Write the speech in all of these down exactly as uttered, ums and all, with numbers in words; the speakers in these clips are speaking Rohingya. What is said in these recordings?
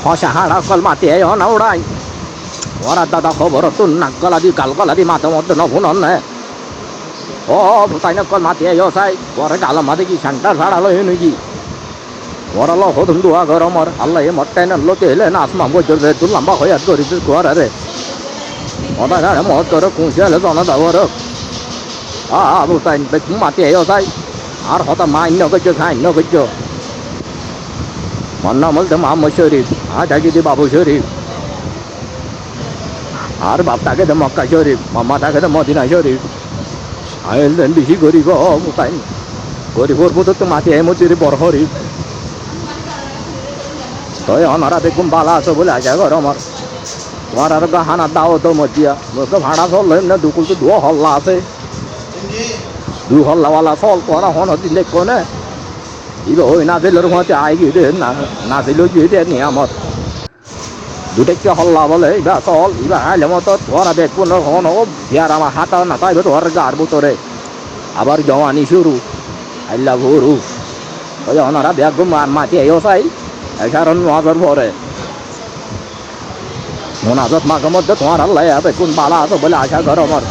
Hoca háñça ókkol mati aiyó na uçái. Tuáñra dada hóborottún nak gola di, gal gola di, mate moddé no fúnon né. Ó, ó, futain ókkol mati aiyó sai. Tuáñra galor mazé ki cénthar sára loi né ki? Tuáñra loi hodún dua goró mor. Allaye mor thénor lóti héle na asman foijjonto zeddúr lamba hoiyat gorí de tuáñrare. Hotá gáre mor dóro kuñciyale zona da goró. Á, á, futain, bekkún mati aiyó sai. Añár hotá main no goijjó, sain no goijjó. Mor nam óilde Muhammod Corif, añí táki de Babu Corif. Añár baf táke de Mokka Corif, mamma táke de Modina Corif. Añí óilde bicí gorif, ó, futain. Gorifór bútottu mati aiyí mor diri bor horif. Toi onora bekkún bála asó bóli acá goró mor. Tuáñrar uggwá hánar dawot dó mor diya. Mor uggwá fañçá sól loiyum né, dukultú duwá holla asé. Dui holla wala sól tuáñra honodin deikkó né? Íba ói nazilor fuañti aigiyé dé, na-, nazil óigiyé dé niyamot. Dui thaikka holla bóle, íba sól, íba háile moto tuáñra bekkúnor honó biyaram hátá no táibo tuáñrar gaar bútore. Abar jowani cúru, háilla furu. Ói onora beggún ma-, mati aiyó sai, ecár nomazor fore. Munazat magomoddé tuáñralla bekkún bála asó bóli acá goró mor.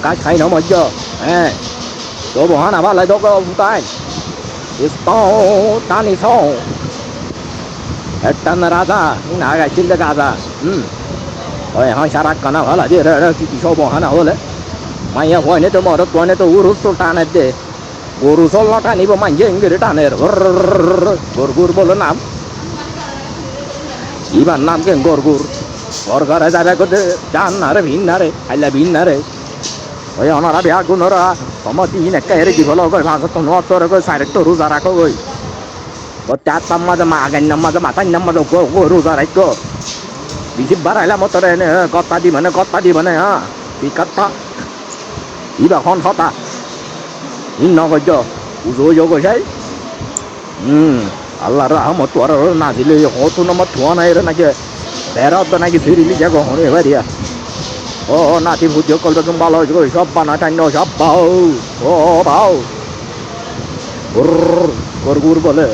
Gáñc hái no moijjó, eé. Tobu hána bálai dógo futain. Istou tani sou. Ettán raza, na gaicíl de gaza. Hum. Ói ehón sára ekkana félai diyére, ere ki ki sobo hána óile. Maiya fuaine to morot fuaine to urus to tane de. Goru sól no tanibo, maincé engori taner. Gorr, gorgur bóle nam. Íbar nam ken gorgur. Gorgore zaiba goddé, zan nare, fin nare, háilla fin nare. Ói onora beggúnora, tomar din ekká ere di felo goi, fañs otto nomaz foro goi, sair otto ruza rakó goi. Botte attár mazé, ma-, againnar mazé, matainar mazé, go-, go-, ruza raikkó. Bicí barailá motore ene, gotta diba né, gotta diba né, há? Ki gotta? Íba hon hotá? Ín no goijjó. Uzu óiyo goi sai. Hum, Allar rahmot tuáñrar uore nazil óiye, hoóttu nomor tuáñra ere naki, bera oddo naki firi lije go hone bariya. Ó, ó, nati futi ókkol beggún bála óiye goi, sóbba na thainno, sóbba ó, ó, ó, báu. Gurr, gurr, gurr bóle.